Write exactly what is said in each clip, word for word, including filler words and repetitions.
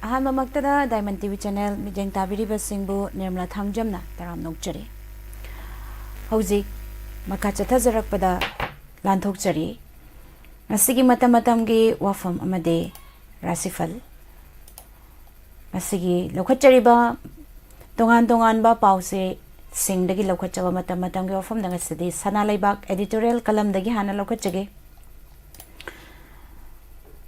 ꯑꯍꯥꯟꯕꯃꯛꯇꯗ Diamond T V channel ꯃꯤꯠꯌꯦꯡ ꯇꯥꯕꯤꯔꯤꯕꯁꯤꯡꯕꯨ ꯅꯤꯔꯃꯂꯥ ꯊꯥꯡꯖꯝꯅ ꯇꯔꯥꯝꯅ ꯑꯣꯛꯆꯔꯤ꯫ ꯍꯧꯖꯤꯛ ꯃꯈꯥ ꯆꯠꯊꯖꯔꯛꯄꯗ ꯂꯥꯟꯊꯣꯛꯆꯔꯤ꯫ ꯉꯁꯤꯒꯤ ꯃꯇꯝ ꯃꯇꯝꯒꯤ ꯋꯥꯐꯝ ꯑꯃꯗꯤ ꯔꯥꯁꯤꯐꯜ꯫ ꯉꯁꯤꯒꯤ ꯂꯧꯈꯠꯆꯔꯤꯕ ꯇꯣꯉꯥꯟ ꯇꯣꯉꯥꯟꯕ ꯄꯥꯎꯁꯦ ꯁꯤꯡꯗꯒꯤ ꯂꯧꯈꯠꯆꯕ ꯃꯇꯝ ꯃꯇꯝꯒꯤ ꯋꯥꯐꯝꯗ ꯉꯁꯤꯗꯤ ꯁꯅꯥ ꯂꯩꯕꯥꯛ editorial ꯀꯂꯝꯗꯒꯤ ꯍꯥꯟꯅ ꯂꯧꯈꯠꯆꯒꯦ꯫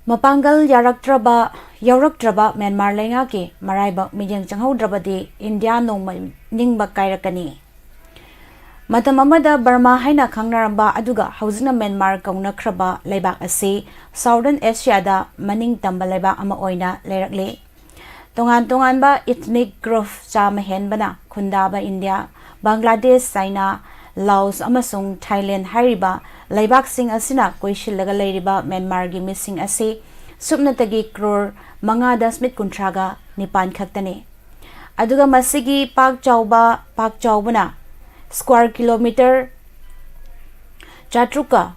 ꯃꯄꯥꯡꯒꯜ ꯌꯥꯔꯛꯇ꯭ꯔꯕ, ꯌꯥꯎꯔꯛꯇ꯭ꯔꯕ ꯃ꯭ꯌꯥꯟꯃꯥꯔ ꯂꯩꯉꯥꯛꯀꯤ ꯃꯔꯥꯏꯕꯛ ꯃꯤꯠꯌꯦꯡ ꯆꯪꯍꯧꯗ꯭ꯔꯕꯗꯤ ꯏꯟꯗꯤꯌꯥ ꯅꯣꯡꯃ ꯅꯤꯡꯕ ꯀꯥꯏꯔꯛꯀꯅꯤ꯫ ꯃꯇꯝ ꯑꯃꯗ ꯕꯔꯃꯥ ꯍꯥꯏꯅ ꯈꯪꯅꯔꯝꯕ ꯑꯗꯨꯒ ꯍꯧꯖꯤꯛꯅ ꯃ꯭ꯌꯥꯟꯃꯥꯔ ꯀꯧꯅꯈ꯭ꯔꯕ ꯂꯩꯕꯥꯛ ꯑꯁꯤ Southern Asiaꯗ ꯃꯅꯤꯡ ꯇꯝꯕ ꯂꯩꯕꯥꯛ ꯑꯃ ꯑꯣꯏꯅ ꯂꯩꯔꯛꯂꯤ꯫ ꯇꯣꯉꯥꯟ ꯇꯣꯉꯥꯟꯕ ethnic group ꯆꯥꯝꯃ ꯍꯦꯟꯕꯅ ꯈꯨꯟꯗꯥꯕ ꯏꯟꯗꯤꯌꯥ, ꯕꯪꯒ꯭ꯂꯥꯗꯦꯁ, ꯆꯥꯏꯅꯥ, ꯂꯥꯑꯣꯁ ꯑꯃꯁꯨꯡ ꯊꯥꯏꯂꯦꯟ ꯍꯥꯏꯔꯤꯕ ꯂꯩꯕꯥꯛꯁꯤꯡ ꯑꯁꯤꯅ ꯀꯣꯏꯁꯤꯜꯂꯒ ꯂꯩꯔꯤꯕ ꯃ꯭ꯌꯥꯟꯃꯥꯔꯒꯤ ꯃꯤꯁꯤꯡ ꯑꯁꯤ ꯁꯨꯞꯅꯇꯒꯤ ꯀ꯭ꯔꯣꯔ ꯃꯉꯥ ꯗꯁꯃꯤꯛ ꯀꯨꯟꯊ꯭ꯔꯥꯒ ꯅꯤꯄꯥꯟ ꯈꯛꯇꯅꯤ꯫ ꯑꯗꯨꯒ ꯃꯁꯤꯒꯤ ꯄꯥꯛ ꯆꯥꯎꯕ, ꯄꯥꯛ ꯆꯥꯎꯕꯅ square kilometre ꯆꯥꯇ꯭ꯔꯨꯛꯀ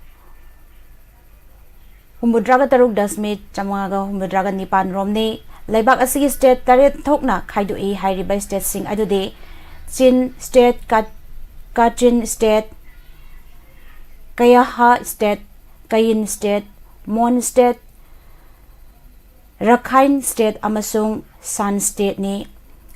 ꯍꯨꯝꯐꯨꯇꯔꯥꯒ ꯇꯔꯨꯛ ꯗꯁꯃꯤꯛ ꯆꯥꯃꯉꯥꯒ ꯍꯨꯝꯐꯨꯇꯔꯥꯒ ꯅꯤꯄꯥꯟ ꯔꯣꯝꯅꯤ꯫ ꯂꯩꯕꯥꯛ ꯑꯁꯤꯒꯤ state ꯇꯔꯦꯠ ꯊꯣꯛꯅ ꯈꯥꯏꯗꯣꯛꯏ꯫ ꯍꯥꯏꯔꯤꯕ stateꯁꯤꯡ ꯑꯗꯨꯗꯤ ꯆꯤꯟ state, ꯀꯥ-, ꯀꯥꯆꯤꯟ state, ꯀꯌꯥꯍꯥ state, ꯀꯌꯤꯟ state, ꯃꯣꯟ state, ꯔꯈꯥꯏꯟ state ꯑꯃꯁꯨꯡ ꯁꯥꯟ stateꯅꯤ꯫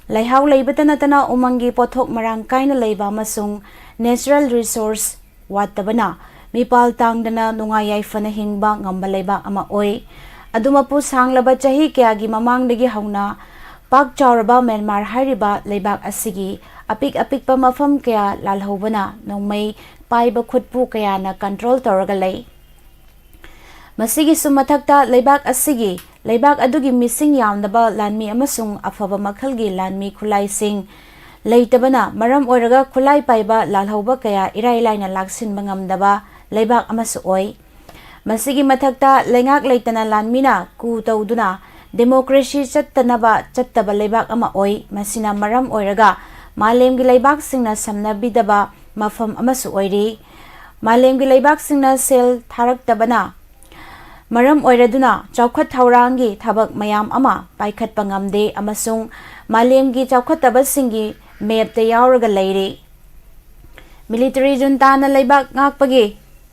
ꯂꯩꯍꯥꯎ ꯂꯩꯕꯇ ꯅꯠꯇꯅ ꯎꯃꯪꯒꯤ ꯄꯣꯠꯊꯣꯛ ꯃꯔꯥꯡ ꯀꯥꯏꯅ ꯂꯩꯕ ꯑꯃꯁꯨꯡ natural resource ꯋꯥꯠꯇꯕꯅ ꯃꯤꯄꯥꯜ ꯇꯥꯡꯗꯅ ꯅꯨꯡꯉꯥꯏ ꯌꯥꯏꯐꯅ ꯍꯤꯡꯕ ꯉꯝꯕ ꯂꯩꯕꯥꯛ ꯑꯃ ꯑꯣꯏ꯫ ꯑꯗꯨꯃꯛꯄꯨ ꯁꯥꯡꯂꯕ ꯆꯍꯤ ꯀꯌꯥꯒꯤ ꯃꯃꯥꯡꯗꯒꯤ ꯍꯧꯅ ꯄꯥꯛ ꯆꯥꯎꯔꯕ ꯃ꯭ꯌꯥꯟꯃꯥꯔ ꯍꯥꯏꯔꯤꯕ ꯂꯩꯕꯥꯛ ꯑꯁꯤꯒꯤ ꯑꯄꯤꯛ ꯑꯄꯤꯛꯄ ꯃꯐꯝ ꯀꯌꯥ ꯂꯥꯜꯍꯧꯕꯅ ꯅꯣꯡꯃꯩ ꯄꯥꯏꯕ ꯈꯨꯠꯄꯨ ꯀꯌꯥꯅ control ꯇꯧꯔꯒ ꯂꯩ꯫ ꯃꯁꯤꯒꯤꯁꯨ ꯃꯊꯛꯇ ꯂꯩꯕꯥꯛ ꯑꯁꯤꯒꯤ, ꯂꯩꯕꯥꯛ ꯑꯗꯨꯒꯤ ꯃꯤꯁꯤꯡ ꯌꯥꯝꯗꯕ ꯂꯥꯟꯃꯤ ꯑꯃꯁꯨꯡ ꯑꯐꯕ ꯃꯈꯜꯒꯤ ꯂꯥꯟꯃꯤ ꯈꯨꯠꯂꯥꯏꯁꯤꯡ ꯂꯩꯇꯕꯅ ꯃꯔꯝ ꯑꯣꯏꯔꯒ ꯈꯨꯠꯂꯥꯏ ꯄꯥꯏꯕ ꯂꯥꯜꯍꯧꯕ ꯀꯌꯥ ꯏꯔꯥꯏ ꯂꯥꯏꯅ ꯂꯥꯛꯁꯤꯟꯕ ꯉꯝꯗꯕ ꯂꯩꯕꯥꯛ ꯑꯃꯁꯨ ꯑꯣꯏ꯫ ꯃꯁꯤꯒꯤ ꯃꯊꯛꯇ ꯂꯩꯉꯥꯛ ꯂꯩꯇꯅ ꯂꯥꯟꯃꯤꯅ coup ꯇꯧꯗꯨꯅ democracy ꯆꯠꯇꯅꯕ ꯆꯠꯇꯕ ꯂꯩꯕꯥꯛ ꯑꯃ ꯑꯣꯏ꯫ ꯃꯁꯤꯅ ꯃꯔꯝ ꯑꯣꯏꯔꯒ ꯃꯥꯂꯦꯝꯒꯤ ꯂꯩꯕꯥꯛꯁꯤꯡꯅ ꯁꯝꯅꯕꯤꯗꯕ ꯃꯐꯝ ꯑꯃꯁꯨ ꯑꯣꯏꯔꯤ꯫ ꯃꯥꯂꯦꯝꯒꯤ ꯂꯩꯕꯥꯛꯁꯤꯡꯅ ꯁꯦꯜ ꯊꯥꯔꯛꯇꯕꯅ ꯃꯔꯝ ꯑꯣꯏꯔꯗꯨꯅ ꯆꯥꯎꯈꯠ ꯊꯧꯔꯥꯡꯒꯤ ꯊꯕꯛ ꯃꯌꯥꯝ ꯑꯃ ꯄꯥꯏꯈꯠꯄ ꯉꯝꯗꯦ ꯑꯃꯁꯨꯡ ꯃꯥꯂꯦꯝꯒꯤ ꯆꯥꯎꯈꯠꯇꯕꯁꯤꯡꯒꯤ ꯃꯦꯞꯇ ꯌꯥꯎꯔꯒ ꯂꯩꯔꯦ꯫ ꯃꯤꯂꯤꯇꯔꯤ ꯖꯨꯟꯇꯥꯅ ꯂꯩꯕꯥꯛ ꯉꯥꯛꯄꯒꯤ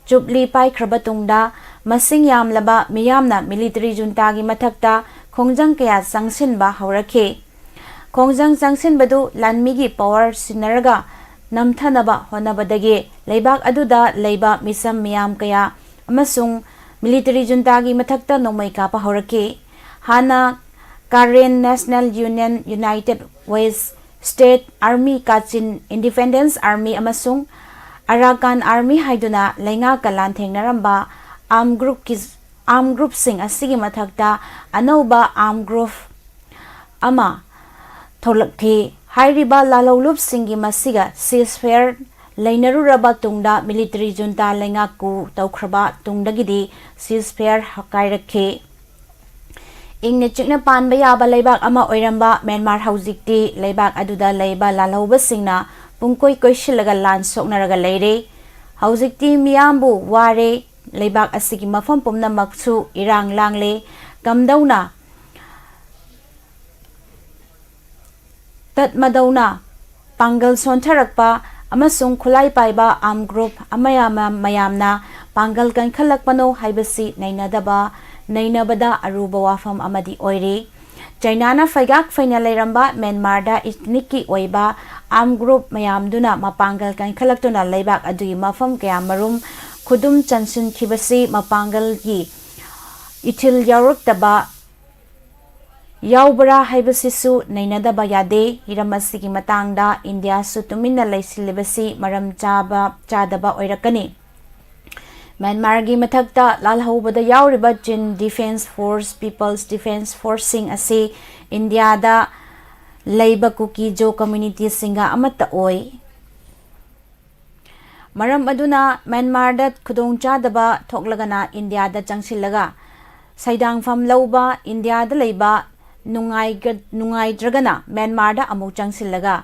ꯖꯨꯕꯂꯤ ꯄꯥꯏꯈ꯭ꯔꯕ ꯇꯨꯡꯗ, ꯃꯁꯤꯡ ꯌꯥꯝꯂꯕ ꯃꯤꯌꯥꯝꯅ ꯃꯤꯂꯤꯇꯔꯤ ꯖꯨꯟꯇꯥꯒꯤ ꯃꯊꯛꯇ ꯈꯣꯡꯖꯪ ꯀꯌꯥ ꯆꯪꯁꯤꯟꯕ ꯍꯧꯔꯛꯈꯤ꯫ ꯈꯣꯡꯖꯪ ꯆꯪꯁꯤꯟꯕꯗꯨ ꯂꯥꯟꯃꯤꯒꯤ ꯄꯥꯋꯔ ꯁꯤꯟꯅꯔꯒ ꯅꯝꯊꯅꯕ ꯍꯣꯠꯅꯕꯗꯒꯤ ꯂꯩꯕꯥꯛ ꯑꯗꯨꯗ ꯂꯩꯕ ꯃꯤꯆꯝ ꯃꯤꯌꯥꯝ ꯀꯌꯥ ꯑꯃꯁꯨꯡ ꯃꯤꯂꯤꯇꯔꯤ ꯖꯨꯟꯇꯥꯒꯤ ꯃꯊꯛꯇ ꯅꯣꯡꯃꯩ ꯀꯥꯞꯄ ꯍꯧꯔꯛꯈꯤ꯫ ꯍꯥꯟꯅ Karen national union, united Wa state army, Kachin independence army ꯑꯃꯁꯨꯡ ꯑꯔꯥꯀꯥꯟ ꯑꯥꯔꯃꯤ ꯍꯥꯏꯗꯨꯅ ꯂꯩꯉꯥꯛꯀ ꯂꯥꯟꯊꯦꯡꯅꯔꯝꯕ ꯑꯥꯔꯝ ꯒ꯭ꯔꯨꯞꯀꯤ, ꯑꯥꯔꯝ ꯒ꯭ꯔꯨꯞꯁꯤꯡ ꯑꯁꯤꯒꯤ ꯃꯊꯛꯇ ꯑꯅꯧꯕ ꯑꯥꯔꯝ ꯒ꯭ꯔꯨꯞ ꯑꯃ ꯊꯣꯛꯂꯛꯈꯤ꯫ ꯍꯥꯏꯔꯤꯕ ꯂꯥꯜꯍꯧꯂꯨꯞꯁꯤꯡꯒꯤ ꯃꯁꯤꯒ ꯁꯤꯖꯐꯥꯌꯔ ꯂꯩꯅꯔꯨꯔꯕ ꯇꯨꯡꯗ ꯃꯤꯂꯤꯇꯔꯤ ꯖꯨꯟꯇꯥ ꯂꯩꯉꯥꯛ coup ꯇꯧꯈ꯭ꯔꯕ ꯇꯨꯡꯗꯒꯤꯗꯤ ꯁꯤꯖꯐꯥꯌꯔ ꯀꯥꯏꯔꯛꯈꯤ꯫ ꯏꯪꯅ ꯆꯤꯛꯅ ꯄꯥꯟꯕ ꯌꯥꯕ ꯂꯩꯕꯥꯛ ꯑꯃ ꯑꯣꯏꯔꯝꯕ ꯃ꯭ꯌꯥꯟꯃꯥꯔ ꯍꯧꯖꯤꯛꯇꯤ ꯂꯩꯕꯥꯛ ꯑꯗꯨꯗ ꯂꯩꯕ ꯂꯥꯜꯍꯧꯕꯁꯤꯡꯅ ꯄꯨꯡꯀꯣꯏ ꯀꯣꯏꯁꯤꯜꯂꯒ ꯂꯥꯟ ꯁꯣꯛꯅꯔꯒ ꯂꯩꯔꯦ꯫ ꯍꯧꯖꯤꯛꯇꯤ ꯃꯤꯌꯥꯝꯕꯨ ꯋꯥꯔꯦ꯫ ꯂꯩꯕꯥꯛ ꯑꯁꯤꯒꯤ ꯃꯐꯝ ꯄꯨꯝꯅꯃꯛꯁꯨ ꯏꯔꯥꯡ ꯂꯥꯡꯂꯦ꯫ ꯀꯝꯗꯧꯅ ꯇꯠꯃꯗꯧꯅ ꯄꯥꯡꯒꯜ ꯁꯣꯟꯊꯔꯛꯄ ꯑꯃꯁꯨꯡ ꯈꯨꯠꯂꯥꯏ ꯄꯥꯏꯕ ꯑꯥꯔꯝ ꯒ꯭ꯔꯨꯞ ꯑꯃ ꯃꯌꯥꯝꯅ ꯄꯥꯡꯒꯜ ꯀꯟꯈꯠꯂꯛꯄꯅꯣ ꯍꯥꯏꯕꯁꯤ ꯅꯩꯅꯗꯕ, ꯅꯩꯅꯕꯗ ꯑꯔꯨꯕ ꯋꯥꯐꯝ ꯑꯃꯗꯤ ꯑꯣꯏꯔꯤ꯫ ꯆꯩꯅꯥꯅ ꯐꯩꯒꯥꯛ ꯐꯩꯅ ꯂꯩꯔꯝꯕ ꯃ꯭ꯌꯥꯟꯃꯥꯔꯗ ꯏꯊꯅꯤꯛꯀꯤ ꯑꯣꯏꯕ ꯑꯥꯔꯝ ꯒ꯭ꯔꯨꯞ ꯃꯌꯥꯝꯗꯨꯅ ꯃꯄꯥꯡꯒꯜ ꯀꯟꯈꯠꯂꯛꯇꯨꯅ ꯂꯩꯕꯥꯛ ꯑꯗꯨꯒꯤ ꯃꯐꯝ ꯀꯌꯥꯃꯔꯨꯝ ꯈꯨꯗꯨꯝ ꯆꯟꯁꯤꯟꯈꯤꯕꯁꯤ ꯃꯄꯥꯡꯒꯜꯒꯤ ꯏꯊꯤꯜ ꯌꯥꯎꯔꯛꯇꯕ ꯌꯥꯎꯕ꯭ꯔꯥ ꯍꯥꯏꯕꯁꯤꯁꯨ ꯅꯩꯅꯗꯕ ꯌꯥꯗꯦ꯫ ꯍꯤꯔꯝ ꯑꯁꯤꯒꯤ ꯃꯇꯥꯡꯗ ꯏꯟꯗꯤꯌꯥꯁꯨ ꯇꯨꯃꯤꯟꯅ ꯂꯩꯁꯤꯜꯂꯤꯕꯁꯤ ꯃꯔꯝ ꯆꯥꯕ, ꯆꯥꯗꯕ ꯑꯣꯏꯔꯛꯀꯅꯤ꯫ ꯃ꯭ꯌꯥꯟꯃꯥꯔꯒꯤ ꯃꯊꯛꯇ ꯂꯥꯜꯍꯧꯕꯗ ꯌꯥꯎꯔꯤꯕ ꯆꯤꯟ ꯗꯤꯐꯦꯟꯁ ꯐꯣꯔꯁ, ꯄꯤꯄꯜꯁ ꯗꯤꯐꯦꯟꯁ ꯐꯣꯔꯁꯁꯤꯡ ꯑꯁꯤ ꯏꯟꯗꯤꯌꯥꯗ ꯂꯩꯕ ꯀꯨꯀꯤ ꯖꯣ ꯀꯝꯃ꯭ꯌꯨꯅꯤꯇꯤꯁꯤꯡꯒ ꯑꯃꯠꯇ ꯑꯣꯏ꯫ ꯃꯔꯝ ꯑꯗꯨꯅ ꯃ꯭ꯌꯥꯟꯃꯥꯔꯗ ꯈꯨꯗꯣꯡꯆꯥꯗꯕ ꯊꯣꯛꯂꯒꯅ ꯏꯟꯗꯤꯌꯥꯗ ꯆꯪꯁꯤꯜꯂꯒ ꯁꯩꯗꯥꯡꯐꯝ ꯂꯧꯕ, ꯏꯟꯗꯤꯌꯥꯗ ꯂꯩꯕ ꯅꯨꯡꯉꯥꯏꯒ-, ꯅꯨꯡꯉꯥꯏꯇ꯭ꯔꯒꯅ ꯃ꯭ꯌꯥꯟꯃꯥꯔꯗ ꯑꯃꯨꯛ ꯆꯪꯁꯤꯜꯂꯒ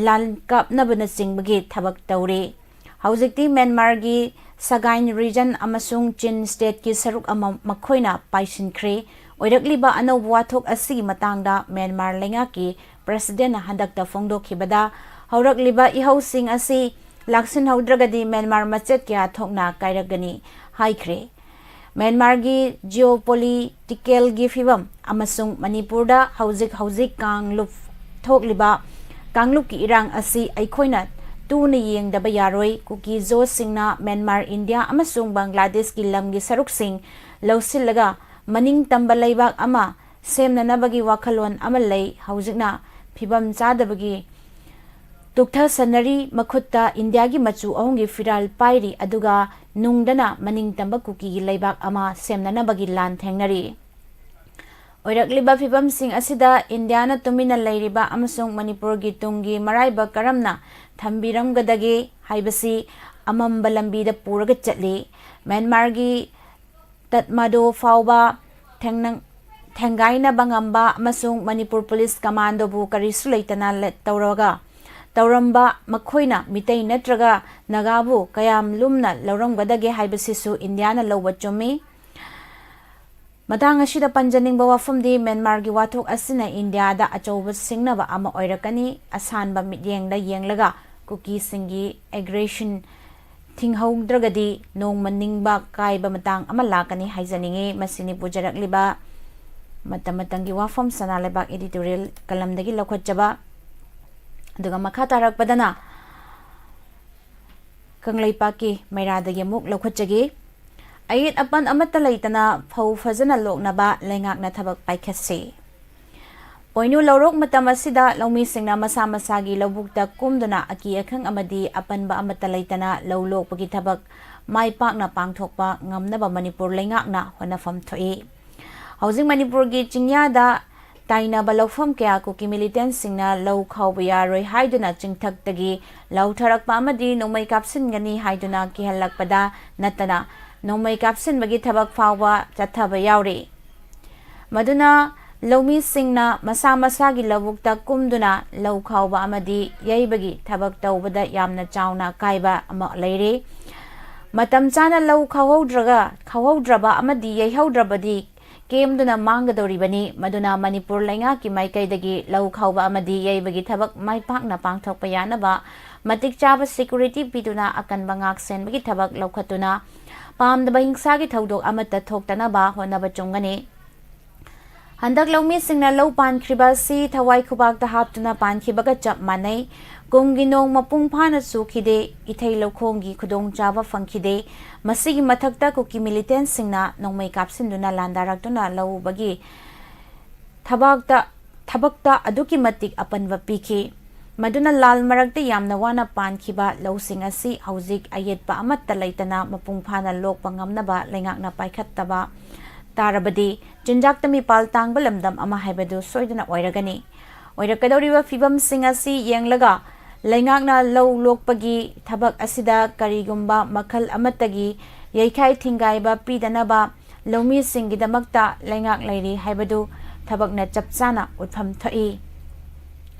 ꯂꯥꯟ ꯀꯥꯞꯅꯕꯅꯆꯤꯡꯕꯒꯤ ꯊꯕꯛ ꯇꯧꯔꯤ꯫ ꯍꯧꯖꯤꯛꯇꯤ ꯃ꯭ꯌꯥꯟꯃꯥꯔꯒꯤ Sagaing Region ꯑꯃꯁꯨꯡ Chin Stateꯀꯤ ꯁꯔꯨꯛ ꯑꯃ ꯃꯈꯣꯏꯅ ꯄꯥꯏꯁꯤꯟꯈ꯭ꯔꯦ꯫ ꯑꯣꯏꯔꯛꯂꯤꯕ ꯑꯅꯧꯕ ꯋꯥꯊꯣꯛ ꯑꯁꯤꯒꯤ ꯃꯇꯥꯡꯗ ꯃ꯭ꯌꯥꯟꯃꯥꯔ ꯂꯩꯉꯥꯛꯀꯤ Presidentꯅ ꯍꯟꯗꯛꯇ ꯐꯣꯡꯗꯣꯛꯈꯤꯕꯗ, ꯍꯧꯔꯛꯂꯤꯕ ꯏꯍꯧꯁꯤꯡ ꯑꯁꯤ ꯂꯥꯛꯁꯤꯟꯍꯧꯗ꯭ꯔꯒꯗꯤ ꯃ꯭ꯌꯥꯟꯃꯥꯔ ꯃꯆꯦꯠ ꯀꯌꯥ ꯊꯣꯛꯅ ꯀꯥꯏꯔꯛꯀꯅꯤ ꯍꯥꯏꯈ꯭ꯔꯦ꯫ ꯃ꯭ꯌꯥꯟꯃꯥꯔꯒꯤ geopoliticalꯒꯤ ꯐꯤꯕꯝ ꯑꯃꯁꯨꯡ ꯃꯅꯤꯄꯨꯔꯗ ꯍꯧꯖꯤꯛ ꯍꯧꯖꯤꯛ ꯀꯥꯡꯂꯨꯞ ꯊꯣꯛꯂꯤꯕ ꯀꯥꯡꯂꯨꯞꯀꯤ ꯏꯔꯥꯡ ꯑꯁꯤ ꯑꯩꯈꯣꯏꯅ ꯇꯨꯅ ꯌꯦꯡꯗꯕ ꯌꯥꯔꯣꯏ꯫ ꯀꯨꯀꯤ-ꯖꯣꯁꯤꯡꯅ ꯃ꯭ꯌꯥꯟꯃꯥꯔ, ꯏꯟꯗꯤꯌꯥ ꯑꯃꯁꯨꯡ ꯕꯪꯒ꯭ꯂꯥꯗꯦꯁꯀꯤ ꯂꯝꯒꯤ ꯁꯔꯨꯛꯁꯤꯡ ꯂꯧꯁꯤꯜꯂꯒ ꯃꯅꯤꯡ ꯇꯝꯕ ꯂꯩꯕꯥꯛ ꯑꯃ ꯁꯦꯝꯅꯅꯕꯒꯤ ꯋꯥꯈꯜꯂꯣꯟ ꯑꯃ ꯂꯩ꯫ ꯍꯧꯖꯤꯛꯅ ꯐꯤꯕꯝ ꯆꯥꯗꯕꯒꯤ ꯇꯨꯛꯊꯁꯟꯅꯔꯤ꯫ ꯃꯈꯨꯠꯇ ꯏꯟꯗꯤꯌꯥꯒꯤ ꯃꯆꯨ ꯑꯍꯨꯝꯒꯤ ꯐꯤꯔꯥꯜ ꯄꯥꯏꯔꯤ, ꯑꯗꯨꯒ ꯅꯨꯡꯗꯅ ꯃꯅꯤꯡ ꯇꯝꯕ ꯀꯨꯀꯤꯒꯤ ꯂꯩꯕꯥꯛ ꯑꯃ ꯁꯦꯝꯅꯅꯕꯒꯤ ꯂꯥꯟ ꯊꯦꯡꯅꯔꯤ꯫ ꯑꯣꯏꯔꯛꯂꯤꯕ ꯐꯤꯕꯝꯁꯤꯡ ꯑꯁꯤꯗ ꯏꯟꯗꯤꯌꯥꯅ ꯇꯨꯃꯤꯟꯅ ꯂꯩꯔꯤꯕ ꯑꯃꯁꯨꯡ ꯃꯅꯤꯄꯨꯔꯒꯤ ꯇꯨꯡꯒꯤ ꯃꯔꯥꯏꯕꯛ ꯀꯔꯝꯅ ꯊꯝꯕꯤꯔꯝꯒꯗꯒꯦ ꯍꯥꯏꯕꯁꯤ ꯑꯃꯝꯕ ꯂꯝꯕꯤꯗ ꯄꯨꯔꯒ ꯆꯠꯂꯤ꯫ ꯃ꯭ꯌꯥꯟꯃꯥꯔꯒꯤ ꯇꯠꯃꯗꯣ ꯐꯥꯎꯕ ꯊꯦꯡꯅ-, ꯊꯦꯡꯒꯥꯏꯅꯕ ꯉꯝꯕ ꯑꯃꯁꯨꯡ ꯃꯅꯤꯄꯨꯔ ꯄꯨꯂꯤꯁ ꯀꯃꯥꯟꯗꯣꯕꯨ ꯀꯔꯤꯁꯨ ꯂꯩꯇꯅ ꯂꯦ-, ꯇꯧꯔꯒ ꯇꯧꯔꯝꯕ ꯃꯈꯣꯏꯅ ꯃꯤꯇꯩ ꯅꯠꯇ꯭ꯔꯒ ꯅꯥꯒꯥꯕꯨ ꯀꯌꯥꯝ ꯂꯨꯝꯅ ꯂꯧꯔꯝꯒꯗꯒꯦ ꯍꯥꯏꯕꯁꯤꯁꯨ ꯏꯟꯗꯤꯌꯥꯅ ꯂꯧꯕ ꯆꯨꯝꯃꯤ꯫ ꯃꯇꯥꯡ ꯑꯁꯤꯗ ꯄꯟꯖꯅꯤꯡꯕ ꯋꯥꯐꯝꯗꯤ, ꯃ꯭ꯌꯥꯟꯃꯥꯔꯒꯤ ꯋꯥꯊꯣꯛ ꯑꯁꯤꯅ ꯏꯟꯗꯤꯌꯥꯗ ꯑꯆꯧꯕ ꯁꯤꯡꯅꯕ ꯑꯃ ꯑꯣꯏꯔꯛꯀꯅꯤ꯫ ꯑꯁꯥꯟꯕ ꯃꯤꯠꯌꯦꯡꯗ ꯌꯦꯡꯂꯒ ꯀꯨꯀꯤꯁꯤꯡꯒꯤ aggression ꯊꯤꯡꯍꯧꯗ꯭ꯔꯒꯗꯤ ꯅꯣꯡꯃ ꯅꯤꯡꯕ ꯀꯥꯏꯕ ꯃꯇꯥꯡ ꯑꯃ ꯂꯥꯛꯀꯅꯤ ꯍꯥꯏꯖꯅꯤꯡꯏ꯫ ꯃꯁꯤꯅꯤ ꯄꯨꯖꯔꯛꯂꯤꯕ ꯃꯇꯝ ꯃꯇꯝꯒꯤ ꯋꯥꯐꯝ ꯁꯅꯥ ꯂꯩꯕꯥꯛ editorial ꯀꯂꯝꯗꯒꯤ ꯂꯧꯈꯠꯆꯕ꯫ ꯑꯗꯨꯒ ꯃꯈꯥ ꯇꯥꯔꯛꯄꯗꯅ ꯀꯪꯂꯩꯄꯥꯛꯀꯤ ꯃꯩꯔꯥꯗꯒꯤ ꯑꯃꯨꯛ ꯂꯧꯈꯠꯆꯒꯦ꯫ ꯑꯌꯦꯠ ꯑꯄꯟ ꯑꯃꯠꯇ ꯂꯩꯇꯅ ꯐꯧ ꯐꯖꯅ ꯂꯣꯛꯅꯕ ꯂꯩꯉꯥꯛꯅ ꯊꯕꯛ ꯄꯥꯏꯈꯠꯁꯤ꯫ ꯄꯣꯏꯅꯨ ꯂꯧꯔꯣꯛ ꯃꯇꯝ ꯑꯁꯤꯗ ꯂꯧꯃꯤꯁꯤꯡꯅ ꯃꯁꯥ ꯃꯁꯥꯒꯤ ꯂꯧꯕꯨꯛꯇ ꯀꯨꯝꯗꯨꯅ ꯑꯀꯤ ꯑꯈꯪ ꯑꯃꯗꯤ ꯑꯄꯟꯕ ꯑꯃꯠꯇ ꯂꯩꯇꯅ ꯂꯧ ꯂꯣꯛꯄꯒꯤ ꯊꯕꯛ ꯃꯥꯏ ꯄꯥꯛꯅ ꯄꯥꯡꯊꯣꯛꯄ ꯉꯝꯅꯕ ꯃꯅꯤꯄꯨꯔ ꯂꯩꯉꯥꯛꯅ ꯍꯣꯠꯅꯐꯝ ꯊꯣꯛꯏ꯫ ꯍꯧꯖꯤꯛ ꯃꯅꯤꯄꯨꯔꯒꯤ ꯆꯤꯡꯌꯥꯗ ꯇꯥꯏꯅꯕ ꯂꯧꯐꯝ ꯀꯌꯥ ꯀꯨꯀꯤ militantꯁꯤꯡꯅ ꯂꯧ ꯈꯥꯎꯕ ꯌꯥꯔꯣꯏ ꯍꯥꯏꯗꯨꯅ ꯆꯤꯡꯊꯛꯇꯒꯤ ꯂꯧꯊꯔꯛꯄ ꯑꯃꯗꯤ ꯅꯣꯡꯃꯩ ꯀꯥꯞꯁꯤꯟꯒꯅꯤ ꯍꯥꯏꯗꯨꯅ ꯀꯤꯍꯜꯂꯛꯄꯗ ꯅꯠꯇꯅ ꯅꯣꯡꯃꯩ ꯀꯥꯞꯁꯤꯟꯕꯒꯤ ꯊꯕꯛ ꯐꯥꯎꯕ ꯆꯠꯊꯕ ꯌꯥꯎꯔꯤ꯫ ꯃꯗꯨꯅ ꯂꯧꯃꯤꯁꯤꯡꯅ ꯃꯁꯥ ꯃꯁꯥꯒꯤ ꯂꯧꯕꯨꯛꯇ ꯀꯨꯝꯗꯨꯅ ꯂꯧ ꯈꯥꯎꯕ ꯑꯃꯗꯤ ꯌꯩꯕꯒꯤ ꯊꯕꯛ ꯇꯧꯕꯗ ꯌꯥꯝꯅ ꯆꯥꯎꯅ ꯑꯀꯥꯏꯕ ꯑꯃ ꯂꯩꯔꯦ꯫ ꯃꯇꯝ ꯆꯥꯅ ꯂꯧ ꯈꯥꯎꯍꯧꯗ꯭ꯔꯒ, ꯈꯥꯎꯍꯧꯗ꯭ꯔꯕ ꯑꯃꯗꯤ ꯌꯩꯍꯧꯗ꯭ꯔꯕꯗꯤ ꯀꯦꯝꯗꯨꯅ ꯃꯥꯡꯒꯗꯧꯔꯤꯕꯅꯤ꯫ ꯃꯗꯨꯅ ꯃꯅꯤꯄꯨꯔ ꯂꯩꯉꯥꯛꯀꯤ ꯃꯥꯏꯀꯩꯗꯒꯤ ꯂꯧ ꯈꯥꯎꯕ ꯑꯃꯗꯤ ꯌꯩꯕꯒꯤ ꯊꯕꯛ ꯃꯥꯏ ꯄꯥꯛꯅ ꯄꯥꯡꯊꯣꯛꯄ ꯌꯥꯅꯕ ꯃꯇꯤꯛ ꯆꯥꯕ ꯁꯦꯀ꯭ꯌꯨꯔꯤꯇꯤ ꯄꯤꯗꯨꯅ ꯑꯀꯟꯕ ꯉꯥꯛ ꯁꯦꯟꯕꯒꯤ ꯊꯕꯛ ꯂꯧꯈꯠꯇꯨꯅ ꯄꯥꯝꯗꯕ ꯍꯤꯡꯁꯥꯒꯤ ꯊꯧꯗꯣꯛ ꯑꯃꯠꯇ ꯊꯣꯛꯇꯅꯕ ꯍꯣꯠꯅꯕ ꯆꯨꯝꯒꯅꯤ꯫ ꯍꯟꯗꯛ ꯂꯧꯃꯤꯁꯤꯡꯅ ꯂꯧ ꯄꯥꯟꯈ꯭ꯔꯤꯕ ꯑꯁꯤ ꯊꯋꯥꯏ ꯈꯨꯕꯥꯛꯇ ꯍꯥꯞꯇꯨꯅ ꯄꯥꯟꯈꯤꯕꯒ ꯆꯞ ꯃꯥꯟꯅꯩ꯫ ꯀꯨꯝꯒꯤ ꯅꯣꯡ ꯃꯄꯨꯡ ꯐꯥꯅ ꯆꯨꯈꯤꯗꯦ, ꯏꯊꯩ ꯂꯧꯈꯣꯡꯒꯤ ꯈꯨꯗꯣꯡꯆꯥꯕ ꯐꯪꯈꯤꯗꯦ꯫ ꯃꯁꯤꯒꯤ ꯃꯊꯛꯇ ꯀꯨꯀꯤ ꯃꯤꯂꯤꯇꯦꯟꯁꯤꯡꯅ ꯅꯣꯡꯃꯩ ꯀꯥꯞꯁꯤꯟꯗꯨꯅ ꯂꯥꯟꯗꯥꯔꯛꯇꯨꯅ ꯂꯧ ꯎꯕꯒꯤ ꯊꯕꯛꯇ, ꯊꯕꯛꯇ ꯑꯗꯨꯛꯀꯤ ꯃꯇꯤꯛ ꯑꯄꯟꯕ ꯄꯤꯈꯤ꯫ ꯃꯗꯨꯅ ꯂꯥꯜ ꯃꯔꯛꯇ ꯌꯥꯝꯅ ꯋꯥꯅ ꯄꯥꯟꯈꯤꯕ ꯂꯧꯁꯤꯡ ꯑꯁꯤ ꯍꯧꯖꯤꯛ ꯑꯌꯦꯠꯄ ꯑꯃꯠꯇ ꯂꯩꯇꯅ ꯃꯄꯨꯡ ꯐꯥꯅ ꯂꯣꯛꯄ ꯉꯝꯅꯕ ꯂꯩꯉꯥꯛꯅ ꯄꯥꯏꯈꯠꯇꯕ ꯇꯥꯔꯕꯗꯤ ꯆꯤꯟꯖꯥꯛꯇ ꯃꯤꯄꯥꯜ ꯇꯥꯡꯕ ꯂꯝꯗꯝ ꯑꯃ ꯍꯥꯏꯕꯗꯨ ꯁꯣꯏꯗꯅ ꯑꯣꯏꯔꯒꯅꯤ꯫ ꯑꯣꯏꯔꯛꯀꯗꯧꯔꯤꯕ ꯐꯤꯕꯝꯁꯤꯡ ꯑꯁꯤ ꯌꯦꯡꯂꯒ ꯂꯩꯉꯥꯛꯅ ꯂꯧ ꯂꯣꯛꯄꯒꯤ ꯊꯕꯛ ꯑꯁꯤꯗ ꯀꯔꯤꯒꯨꯝꯕ ꯃꯈꯜ ꯑꯃꯠꯇꯒꯤ ꯌꯩꯈꯥꯏ ꯊꯤꯡꯒꯥꯏꯕ ꯄꯤꯗꯅꯕ ꯂꯧꯃꯤꯁꯤꯡꯒꯤꯗꯃꯛꯇ ꯂꯩꯉꯥꯛ ꯂꯩꯔꯤ ꯍꯥꯏꯕꯗꯨ ꯊꯕꯛꯅ ꯆꯞ ꯆꯥꯅ ꯎꯠꯐꯝ ꯊꯣꯛꯏ꯫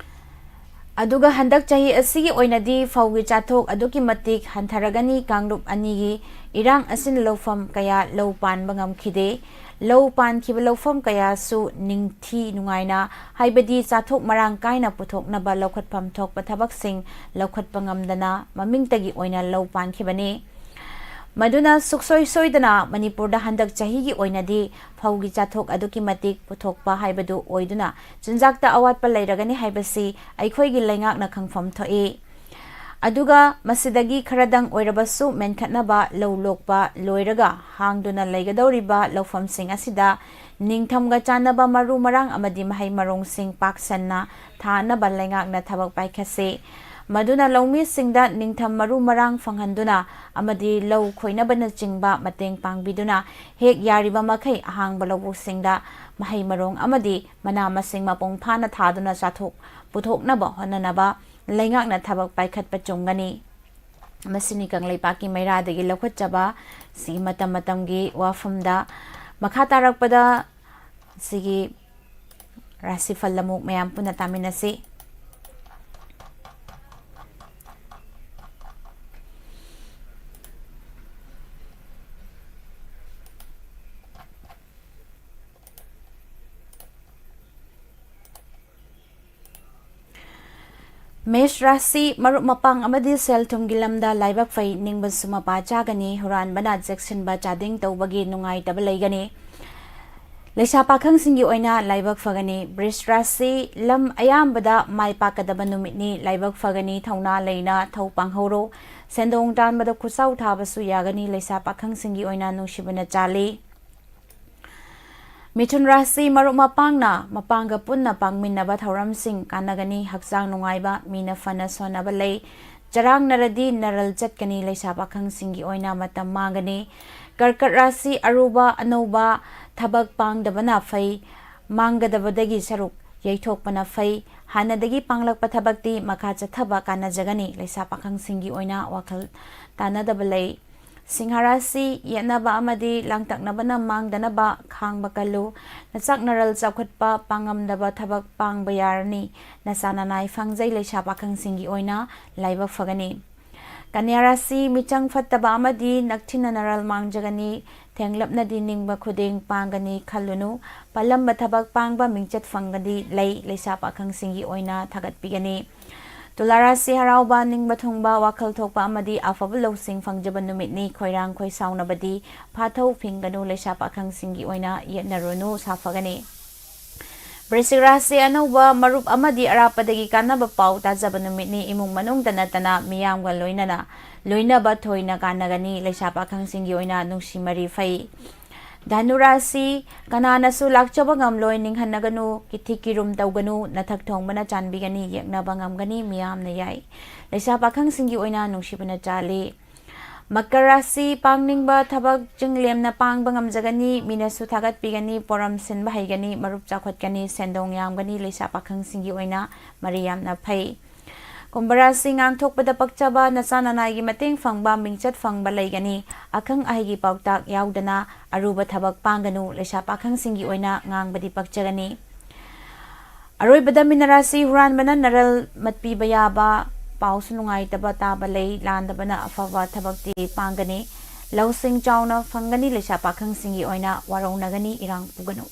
ꯑꯗꯨꯒ ꯍꯟꯗꯛ ꯆꯍꯤ ꯑꯁꯤꯒꯤ ꯑꯣꯏꯅꯗꯤ ꯐꯧꯒꯤ ꯆꯥꯊꯣꯛ ꯑꯗꯨꯛꯀꯤ ꯃꯇꯤꯛ ꯍꯟꯊꯔꯒꯅꯤ꯫ ꯀꯥꯡꯂꯨꯞ ꯑꯅꯤꯒꯤ ꯏꯔꯥꯡ ꯑꯁꯤꯅ ꯂꯧꯐꯝ ꯀꯌꯥ ꯂꯧ ꯄꯥꯟꯕ ꯉꯝꯈꯤꯗꯦ꯫ ꯂꯧ ꯄꯥꯟꯈꯤꯕ ꯂꯧꯐꯝ ꯀꯌꯥꯁꯨ ꯅꯤꯡꯊꯤ ꯅꯨꯡꯉꯥꯏꯅ, ꯍꯥꯏꯕꯗꯤ ꯆꯥꯊꯣꯛ ꯃꯔꯥꯡ ꯀꯥꯏꯅ ꯄꯨꯊꯣꯛꯅꯕ ꯂꯧꯈꯠꯐꯝ ꯊꯣꯛꯄ ꯊꯕꯛꯁꯤꯡ ꯂꯧꯈꯠꯄ ꯉꯝꯗꯅ ꯃꯃꯤꯡꯇꯒꯤ ꯑꯣꯏꯅ ꯂꯧ ꯄꯥꯟꯈꯤꯕꯅꯤ꯫ ꯃꯗꯨꯅ ꯁꯨꯛꯁꯣꯏ ꯁꯣꯏꯗꯅ ꯃꯅꯤꯄꯨꯔꯗ ꯍꯟꯗꯛ ꯆꯍꯤꯒꯤ ꯑꯣꯏꯅꯗꯤ ꯐꯧꯒꯤ ꯆꯥꯊꯣꯛ ꯑꯗꯨꯛꯀꯤ ꯃꯇꯤꯛ ꯄꯨꯊꯣꯛꯄ ꯍꯥꯏꯕꯗꯨ ꯑꯣꯏꯗꯨꯅ ꯆꯤꯟꯖꯥꯛꯇ ꯑꯋꯥꯠꯄ ꯂꯩꯔꯒꯅꯤ ꯍꯥꯏꯕꯁꯤ ꯑꯩꯈꯣꯏꯒꯤ ꯂꯩꯉꯥꯛꯅ ꯈꯪꯐꯝ ꯊꯣꯛꯏ꯫ ꯑꯗꯨꯒ ꯃꯁꯤꯗꯒꯤ ꯈꯔꯗꯪ ꯑꯣꯏꯔꯕꯁꯨ ꯃꯦꯟꯈꯠꯅꯕ ꯂꯧ ꯂꯣꯛꯄ ꯂꯣꯏꯔꯒ ꯍꯥꯡꯗꯨꯅ ꯂꯩꯒꯗꯧꯔꯤꯕ ꯂꯧꯐꯝꯁꯤꯡ ꯑꯁꯤꯗ ꯅꯤꯡꯊꯝꯒ ꯆꯥꯟꯅꯕ ꯃꯔꯨ ꯃꯔꯥꯡ ꯑꯃꯗꯤ ꯃꯍꯩ ꯃꯔꯣꯡꯁꯤꯡ ꯄꯥꯛ ꯁꯟꯅ ꯊꯥꯅꯕ ꯂꯩꯉꯥꯛꯅ ꯊꯕꯛ ꯄꯥꯏꯈꯠꯁꯤ꯫ ꯃꯗꯨꯅ ꯂꯧꯃꯤꯁꯤꯡꯗ ꯅꯤꯡꯊꯝ ꯃꯔꯨ ꯃꯔꯥꯡ ꯐꯪꯍꯟꯗꯨꯅ ꯑꯃꯗꯤ ꯂꯧ ꯈꯣꯏꯅꯕꯅꯆꯤꯡꯕ ꯃꯇꯦꯡ ꯄꯥꯡꯕꯤꯗꯨꯅ ꯍꯦꯛ ꯌꯥꯔꯤꯕ ꯃꯈꯩ ꯑꯍꯥꯡꯕ ꯂꯧꯕꯨꯛꯁꯤꯡꯗ ꯃꯍꯩ ꯃꯔꯣꯡ ꯑꯃꯗꯤ ꯃꯅꯥ ꯃꯁꯤꯡ ꯃꯄꯨꯡ ꯐꯥꯅ ꯊꯥꯗꯨꯅ ꯆꯥꯊꯣꯛ ꯄꯨꯊꯣꯛꯅꯕ ꯍꯣꯠꯅꯅꯕ ꯂꯩꯉꯥꯛꯅ ꯊꯕꯛ ꯄꯥꯏꯈꯠꯄ ꯆꯨꯝꯒꯅꯤ꯫ ꯃꯁꯤꯅꯤ ꯀꯪꯂꯩꯄꯥꯛꯀꯤ ꯃꯩꯔꯥꯗꯒꯤ ꯂꯧꯈꯠꯆꯕ ꯁꯤꯒꯤ ꯃꯇꯝ ꯃꯇꯝꯒꯤ ꯋꯥꯐꯝꯗ꯫ ꯃꯈꯥ ꯇꯥꯔꯛꯄꯗ ꯁꯤꯒꯤ ꯔꯥꯁꯤꯐꯜ ꯑꯃꯨꯛ ꯃꯌꯥꯝ ꯄꯨꯟꯅ ꯇꯥꯃꯤꯟꯅꯁꯤ꯫ ꯃꯦꯁ ꯔꯥꯁꯤ, ꯃꯔꯨꯞ ꯃꯄꯥꯡ ꯑꯃꯗꯤ ꯁꯦꯜ ꯊꯨꯝꯒꯤ ꯂꯝꯗ ꯂꯥꯏꯕꯛ ꯐꯩ, ꯅꯤꯡꯕꯁꯨ ꯃꯄꯥ ꯆꯥꯒꯅꯤ, ꯍꯨꯔꯥꯟꯕꯅ ꯆꯦꯛꯁꯤꯟꯕ ꯆꯥꯗꯤꯡ ꯇꯧꯕꯒꯤ ꯅꯨꯡꯉꯥꯏꯇꯕ ꯂꯩꯒꯅꯤ꯫ ꯂꯩꯁꯥ ꯄꯥꯈꯪꯁꯤꯡꯒꯤ ꯑꯣꯏꯅ ꯂꯥꯏꯕꯛ ꯐꯒꯅꯤ꯫ ꯕ꯭ꯔꯤꯁ ꯔꯥꯁꯤ, ꯂꯝ ꯑꯌꯥꯝꯕꯗ ꯃꯥꯏ ꯄꯥꯛꯀꯗꯕ ꯅꯨꯃꯤꯠꯅꯤ, ꯂꯥꯏꯕꯛ ꯐꯒꯅꯤ, ꯊꯧꯅꯥ ꯂꯩꯅ ꯊꯧ ꯄꯥꯡꯍꯧꯔꯣ꯫ ꯁꯦꯟꯗꯣꯡ ꯇꯥꯟꯕꯗ ꯈꯨꯠꯁꯥꯎ ꯊꯥꯕꯁꯨ ꯌꯥꯒꯅꯤ, ꯂꯩꯁꯥ ꯄꯥꯈꯪꯁꯤꯡꯒꯤ ꯑꯣꯏꯅ ꯅꯨꯡꯁꯤꯕꯅ ꯆꯥꯜꯂꯤ꯫ ꯃꯤꯊꯨꯟ ꯔꯥꯁꯤ, ꯃꯔꯨꯞ ꯃꯄꯥꯡꯅ ꯃꯄꯥꯡꯒ ꯄꯨꯟꯅ ꯄꯥꯡꯃꯤꯟꯅꯕ ꯊꯧꯔꯝꯁꯤꯡ ꯀꯥꯟꯅꯒꯅꯤ, ꯍꯛꯆꯥꯡ ꯅꯨꯡꯉꯥꯏꯕ, ꯃꯤꯅ ꯐꯅ ꯁꯣꯟꯅꯕ ꯂꯩ꯫ ꯆꯔꯥꯡꯅꯔꯗꯤ ꯅꯔꯜ ꯆꯠꯀꯅꯤ, ꯂꯩꯁꯥ ꯄꯥꯈꯪꯁꯤꯡꯒꯤ ꯑꯣꯏꯅ ꯃꯇꯝ ꯃꯥꯡꯒꯅꯤ꯫ ꯀꯔꯀꯠ ꯔꯥꯁꯤ, ꯑꯔꯨꯕ ꯑꯅꯧꯕ ꯊꯕꯛ ꯄꯥꯡꯗꯕꯅ ꯐꯩ, ꯃꯥꯡꯒꯗꯕꯗꯒꯤ ꯁꯔꯨꯛ ꯌꯩꯊꯣꯛꯄꯅ ꯐꯩ꯫ ꯍꯥꯟꯅꯗꯒꯤ ꯄꯥꯡꯂꯛꯄ ꯊꯕꯛꯇꯤ ꯃꯈꯥ ꯆꯠꯊꯕ ꯀꯥꯟꯅꯖꯒꯅꯤ, ꯂꯩꯁꯥ ꯄꯥꯈꯪꯁꯤꯡꯒꯤ ꯑꯣꯏꯅ ꯋꯥꯈꯜ ꯇꯥꯅꯗꯕ ꯂꯩ꯫ ꯁꯤꯡꯍ ꯔꯥꯁꯤ, ꯌꯦꯠꯅꯕ ꯑꯃꯗꯤ ꯂꯥꯡꯇꯛꯅꯕꯅ ꯃꯥꯡꯗꯅꯕ ꯈꯥꯡꯕ ꯀꯜꯂꯨ꯫ ꯅꯆꯥꯛ ꯅꯔꯜ ꯆꯥꯎꯈꯠꯄ ꯄꯥꯡꯉꯝꯗꯕ ꯊꯕꯛ ꯄꯥꯡꯕ ꯌꯥꯔꯅꯤ꯫ ꯅꯆꯥ ꯅꯅꯥꯏ ꯐꯪꯖꯩ, ꯂꯩꯁꯥ ꯄꯥꯈꯪꯁꯤꯡꯒꯤ ꯑꯣꯏꯅ ꯂꯥꯏꯕꯛ ꯐꯒꯅꯤ꯫ ꯀꯟꯌꯥ ꯔꯥꯁꯤ, ꯃꯤꯆꯪ ꯐꯠꯇꯕ ꯑꯃꯗꯤ ꯅꯛꯊꯤꯟꯅ ꯅꯔꯜ ꯃꯥꯡꯖꯒꯅꯤ꯫ ꯊꯦꯡꯂꯞꯅꯗꯤ ꯅꯤꯡꯕ ꯈꯨꯗꯤꯡ ꯄꯥꯡꯒꯅꯤ ꯈꯜꯂꯨꯅꯨ꯫ ꯄꯥꯜꯂꯝꯕ ꯊꯕꯛ ꯄꯥꯡꯕ ꯃꯤꯡꯆꯠ ꯐꯪꯒꯗꯤ ꯂꯩ, ꯂꯩꯁꯥ ꯄꯥꯈꯪꯁꯤꯡꯒꯤ ꯑꯣꯏꯅ ꯊꯥꯒꯠꯄꯤꯒꯅꯤ꯫ ꯇꯨꯂꯥ ꯔꯥꯁꯤ, ꯍꯔꯥꯎꯕ, ꯅꯤꯡꯕ ꯊꯨꯡꯕ, ꯋꯥꯈꯜ ꯊꯣꯛꯄ ꯑꯃꯗꯤ ꯑꯐꯕ ꯂꯧꯁꯤꯡ ꯐꯪꯖꯕ ꯅꯨꯃꯤꯠꯅꯤ꯫ ꯈꯣꯏꯔꯥꯡ ꯈꯣꯏꯁꯥꯎꯅꯕꯗꯤ ꯐꯥꯊꯧ ꯐꯤꯡꯒꯅꯨ, ꯂꯩꯁꯥ ꯄꯥꯈꯪꯁꯤꯡꯒꯤ ꯑꯣꯏꯅ ꯌꯦꯠꯅꯔꯨꯅꯨ, ꯁꯥꯐꯒꯅꯤ꯫ ꯕ꯭ꯔꯤꯁꯤꯛ ꯔꯥꯁꯤ, ꯑꯅꯧꯕ ꯃꯔꯨꯞ ꯑꯃꯗꯤ ꯑꯔꯥꯞꯄꯗꯒꯤ ꯀꯥꯟꯅꯕ ꯄꯥꯎ ꯇꯥꯖꯕ ꯅꯨꯃꯤꯠꯅꯤ꯫ ꯏꯃꯨꯡ ꯃꯅꯨꯡꯗ ꯅꯠꯇꯅ ꯃꯤꯌꯥꯝꯒ ꯂꯣꯏꯅꯅ ꯂꯣꯏꯅꯕ ꯊꯣꯏꯅ ꯀꯥꯟꯅꯒꯅꯤ, ꯂꯩꯁꯥ ꯄꯥꯈꯪꯁꯤꯡꯒꯤ ꯑꯣꯏꯅ ꯅꯨꯡꯁꯤ ꯃꯔꯤ ꯐꯩ꯫ ꯙꯅꯨ ꯔꯥꯁꯤ, ꯀꯅꯥꯅꯁꯨ ꯂꯥꯛꯆꯕ ꯉꯝꯂꯣꯏ, ꯅꯤꯡꯍꯟꯅꯒꯅꯨ, ꯀꯤꯊꯤ ꯀꯤꯔꯨꯝ ꯇꯧꯒꯅꯨ, ꯅꯊꯛ ꯊꯣꯡꯕꯅ ꯆꯥꯟꯕꯤꯒꯅꯤ, ꯌꯦꯛꯅꯕ ꯉꯝꯒꯅꯤ, ꯃꯤꯌꯥꯝꯅ ꯌꯥꯏ꯫ ꯂꯩꯁꯥ ꯄꯥꯈꯪꯁꯤꯡꯒꯤ ꯑꯣꯏꯅ ꯅꯨꯡꯁꯤꯕꯅ ꯆꯥꯜꯂꯤ꯫ ꯃꯀꯔ ꯔꯥꯁꯤ, ꯄꯥꯡꯅꯤꯡꯕ ꯊꯕꯛ ꯆꯤꯡꯂꯦꯝꯅ ꯄꯥꯡꯕ ꯉꯝꯖꯒꯅꯤ, ꯃꯤꯅꯁꯨ ꯊꯥꯒꯠꯄꯤꯒꯅꯤ, ꯄꯣꯔꯝ ꯁꯤꯟꯕ ꯍꯩꯒꯅꯤ, ꯃꯔꯨꯞ ꯆꯥꯎꯈꯠꯀꯅꯤ, ꯁꯦꯟꯗꯣꯡ ꯌꯥꯝꯒꯅꯤ, ꯂꯩꯁꯥ ꯄꯥꯈꯪꯁꯤꯡꯒꯤ ꯑꯣꯏꯅ ꯃꯔꯤ ꯌꯥꯝꯅ ꯐꯩ꯫ ꯀꯨꯝꯚ ꯔꯥꯁꯤ, ꯉꯥꯡꯊꯣꯛꯄꯗ ꯄꯛꯆꯕ, ꯅꯆꯥ ꯅꯅꯥꯏꯒꯤ ꯃꯇꯦꯡ ꯐꯪꯕ, ꯃꯤꯡꯆꯠ ꯐꯪꯕ ꯂꯩꯒꯅꯤ꯫ ꯑꯈꯪ ꯑꯍꯩꯒꯤ ꯄꯥꯎꯇꯥꯛ ꯌꯥꯎꯗꯅ ꯑꯔꯨꯕ ꯊꯕꯛ ꯄꯥꯡꯒꯅꯨ, ꯂꯩꯁꯥ ꯄꯥꯈꯪꯁꯤꯡꯒꯤ ꯑꯣꯏꯅ ꯉꯥꯡꯕꯗꯤ ꯄꯛꯆꯒꯅꯤ꯫ ꯑꯔꯣꯏꯕꯗ ꯃꯤꯅ ꯔꯥꯁꯤ, ꯍꯨꯔꯥꯟꯕꯅ ꯅꯔꯜ ꯃꯠꯄꯤꯕ ꯌꯥꯕ, ꯄꯥꯎꯁꯨ ꯅꯨꯡꯉꯥꯏꯇꯕ ꯇꯥꯕ ꯂꯩ, ꯂꯥꯟꯗꯕꯅ ꯑꯐꯕ ꯊꯕꯛꯇꯤ ꯄꯥꯡꯒꯅꯤ꯫ ꯂꯧꯁꯤꯡ ꯆꯥꯎꯅ ꯐꯪꯒꯅꯤ, ꯂꯩꯁꯥ ꯄꯥꯈꯪꯁꯤꯡꯒꯤ ꯑꯣꯏꯅ ꯋꯥꯔꯧꯅꯒꯅꯤ, ꯏꯔꯥꯡ ꯄꯨꯒꯅꯨ꯫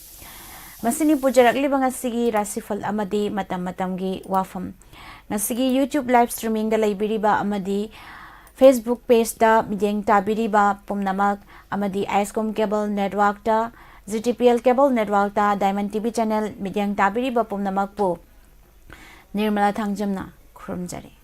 ꯃꯁꯤꯅꯤ ꯄꯨꯖꯔꯛꯂꯤꯕ ꯉꯁꯤꯒꯤ ꯔꯥꯁꯤꯐꯜ ꯑꯃꯗꯤ ꯃꯇꯝ ꯃꯇꯝꯒꯤ ꯋꯥꯐꯝ꯫ ꯉꯁꯤꯒꯤ YouTube live streamingꯗ ꯂꯩꯕꯤꯔꯤꯕ ꯑꯃꯗꯤ Facebook pageꯇ ꯃꯤꯠꯌꯦꯡ ꯇꯥꯕꯤꯔꯤꯕ ꯄꯨꯝꯅꯃꯛ ꯑꯃꯗꯤ ꯑꯥꯏꯁꯀꯣꯝ cable networkꯇ, GTPL cable networkꯇ, Diamond TV channel ꯃꯤꯠꯌꯦꯡ ꯇꯥꯕꯤꯔꯤꯕ ꯄꯨꯝꯅꯃꯛꯄꯨ ꯅꯤꯔꯃꯂꯥ ꯊꯥꯡꯖꯝꯅ ꯈꯨꯔꯨꯝꯖꯔꯤ꯫